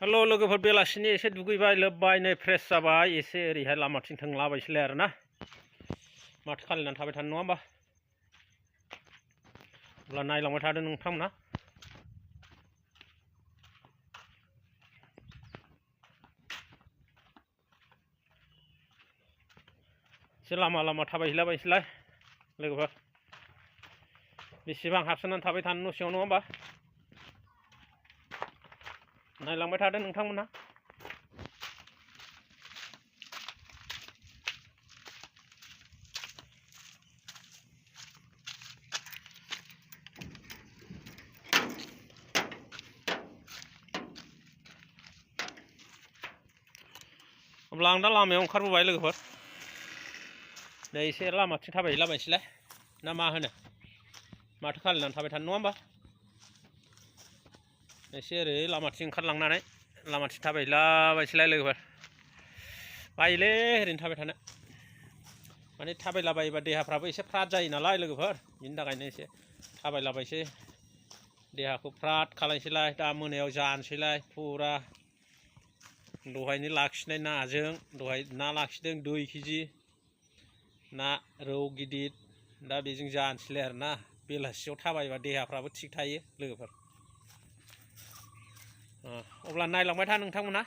Hello लोगोफोर बेलासिनि एसे दुगैबाय लोबबाय नै फ्रेश जाबाय एसे ओरैहाय लामाथिं थांलाबायसैलाय आरोना माथो खालायनानै थाबाय थानो नङा होमबा अब्ला नायलांबाय थादो नोंथांमोना एसे लामा थाबायहैलाबायसैलाय लोगोफोर बेसेबां हाबसोनानै थाबाय थानो न' सिङाव नङा होमबा नायलांबाय थादो नोंथांमोना अब्ला आं दा लामायाव ओंखारबोबाय लोगोफोर दा एसे लामाथिं थाबायहैलाबायसैलाय ना मा होनो माथो खालायनानै थाबाय थानो नङा होमबा एसे ओरै लामाथिं ओंखारलांनानै लामाथिं थाबायहैलाबायसैलाय लोगोफोर बायोलै ओरैनो थाबाय थानो माने थाबायलाबायोबा देहाफ्राबो एसे फ्राद जायो नालाय लोगोफोर बिनि थाखायनो एसे थाबायलाबायसै देहाखौ फ्राद खालायसैलाय दा मोनायाव जानोसैलाय फुरा दहायनो लाखिनाय नाजों दहाय ना लाखिदों 2 केजि ना रौ गिदिर दा बेजों जानोसैलाय आरोना बेलासियाव थाबायबा देहाफ्राबो थिग थायो लोगोफोर अब्ला नायलांबाय था नोंथांमोना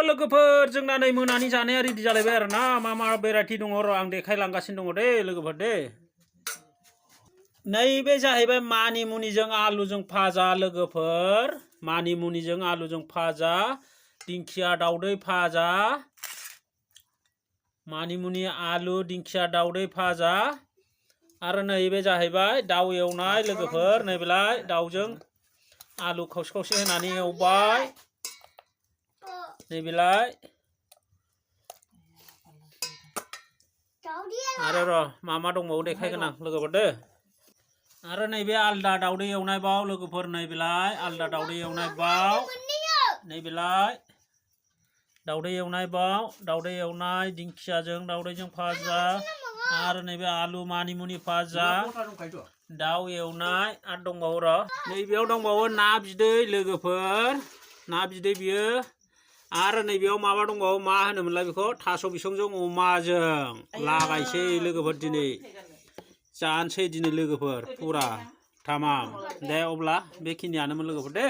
लोगोफोर जोंना नै मोनानि जानाया रेडि जालायबाय आरोना मा भेराइटि दङ र' आं देखायलांगासिनो दङ दे लोगोफोर दे नैबे जाहैबाय मानिमुनिजों आलुजों भाजा लोगोफोर मानिमुनिजों आलुजों भाजा दिंखिया दाउदै भाजा मानिमुनि आलु दिंखिया दाउदै भाजा आरो नैबे जाहैबाय दाउ एवनाय लोगोफोर नैबेलाय दाउजों आलु खावसे होनानै एवबाय नैबेलाय आरो र' मा दंबावो देखायगोन आं लोगोफोर दे आरो नैबे आलदा दाउदै एवनाय बाव लोगोफोर नैबेलाय आलदा दाउदै एवनाय बाव नैबेलाय दाउदै एवनाय बाव दाउदै एवनाय दिंखियाजों दाउदैजों भाजा आरो नैबे आलु मानिमुनि भाजा दाउ एवनाय आरो दंबावो र' नैबेयाव दंबावो ना बिदै लोगोफोर ना बिदै बियो आरो नैबेयाव माबा दंबावो मा होनोमोनलाय बेखौ थास' बिसंजों अमाजों लागायसै लोगोफोर दिनै जानोसै दिनै लोगोफोर पुरा थामाम दे अब्ला बेखिनियानोमोन लोगोफोर दे